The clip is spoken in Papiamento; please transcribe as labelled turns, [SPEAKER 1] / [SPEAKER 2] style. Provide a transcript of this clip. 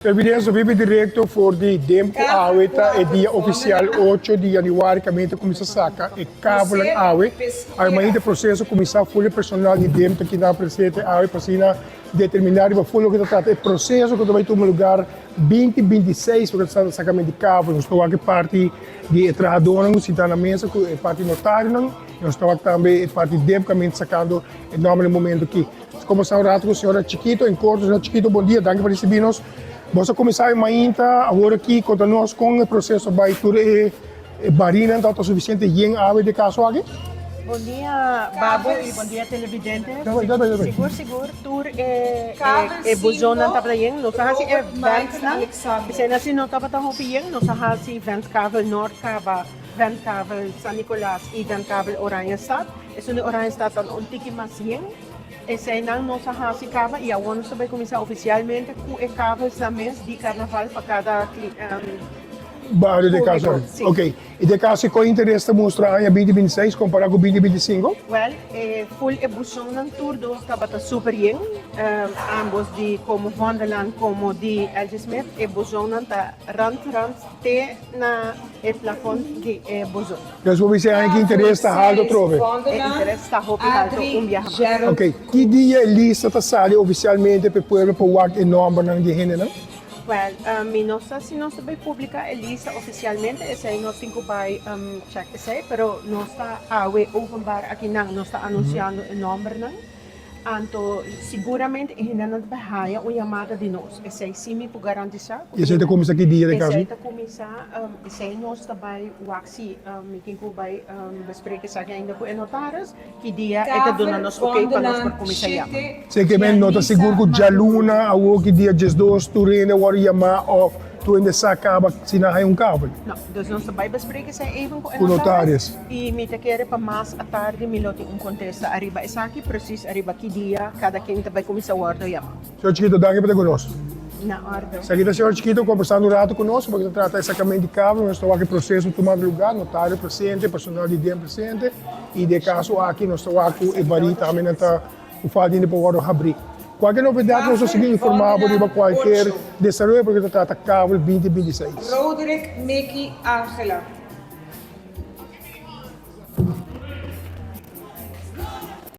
[SPEAKER 1] Evidencia vive directo for di dem cu awe ta e dia oficial 8 di januari caminda ta cuminsa saca e kabelan awe. Awe mainta e proceso cuminsa full e personal di dem ta kina presente awe pa asina determina riba full loke ta trata e proceso cu ta bay tuma lugar 20 26 loke ta trata sacamento di kabel. Nos ta wak e parti di e trahadornan cu sinta na mesa cu e parti notarionan y nos ta wak tambe e parti dem caminda sacando e nomber na e momento aki. Como sta un rato cu señora Chiquito en corto. Señora Chiquito, bon dia, danki pa ricibi nos. Bos a cuminsa e mainta awor aki, conta nos con e proceso bay, tur e barinan ta suficiente yen awe di e caso aki?
[SPEAKER 2] Bon dia Babo y bon dia televidente. Sigur sigur tur e e buzonnan tabata yen. Nos a haci e ventsnan, esei si no tabata hopi yen, nos a haci ventkavel Noord caba, ventkavel San Nicolas y ventkavel Oranjestad. Esun di Oranjestad ta un tiki mas yen. Eseinan nos a hasi kaba i awor nos ta bai kuminsá ofisialmente ku e kavelsnan mes di karnaval pa kada
[SPEAKER 1] Bario di
[SPEAKER 2] públiko.
[SPEAKER 1] kaso.
[SPEAKER 2] Sí.
[SPEAKER 1] Ok. I den kaso kua interes ta mustra aña 2026 kompará ku 2025?
[SPEAKER 2] Wèl, e ful e busonnan tur dos tabata super yen, ambos di komo Vondellaan komo di LG Smith. E busonnan ta rant rant te na e plafon di e buzon.
[SPEAKER 1] Nos por bisa aña ki interes ta halto atrobe.
[SPEAKER 2] E interes ta hopi halto un biaha mas.
[SPEAKER 1] Ok, ki dia e lista ta sali ofisialmente pa e pueblo pa wak e nombernan di e hendenan?
[SPEAKER 2] Wèl, mi no sa si nos ta bai publiká e lista ofisialmente, esei nos tin ku bai chèk esei, pero nos ta awe openbaar akinan, nos ta anunsiando e nombernan. Anto siguramente e hendenan ta bai haya un yamada di nos. Esei sí mi por garantisá.
[SPEAKER 1] I esei ta kuminsá ki dia de kaso?
[SPEAKER 2] Esei ta kuminsá, esei nos ta bai wak si mi tin ku bai besprek esaki ainda ku e notaris, ki dia e ta duna nos oké pa nos por kuminsá yama.
[SPEAKER 1] Esei ke men no ta sigur ku djaluna awor ki dia 12 tur hende a wòrdu yamá òf tur hende sa kaba si nan haya un kabel?
[SPEAKER 2] No, dus nos ta bai besprek esei even ku e notaris. I mi ta kere pa mas atardi mi lo tin un kontesta ariba esaki, presis ariba ki dia kada ken ta bai kuminsá wòrdu yamá.
[SPEAKER 1] Señor Chiquito, danki pa ta ku nos.
[SPEAKER 2] Na orde.
[SPEAKER 1] Esaki ta señor Chiquito kombersando un ratu ku nos, pasobra ta trata esakamente di kabel, nos ta wak e proseso tumando lugá, notario presente, personal di den presente, i den e kaso aki nos ta wak ku e barí tambe nan ta ku falta hende pa wòrdu habrí. Kualke novedat nos lo sigui informá bo riba kualker desaroyo pasobra ta trata kabel 2026.
[SPEAKER 3] Roderick Mickey Angela.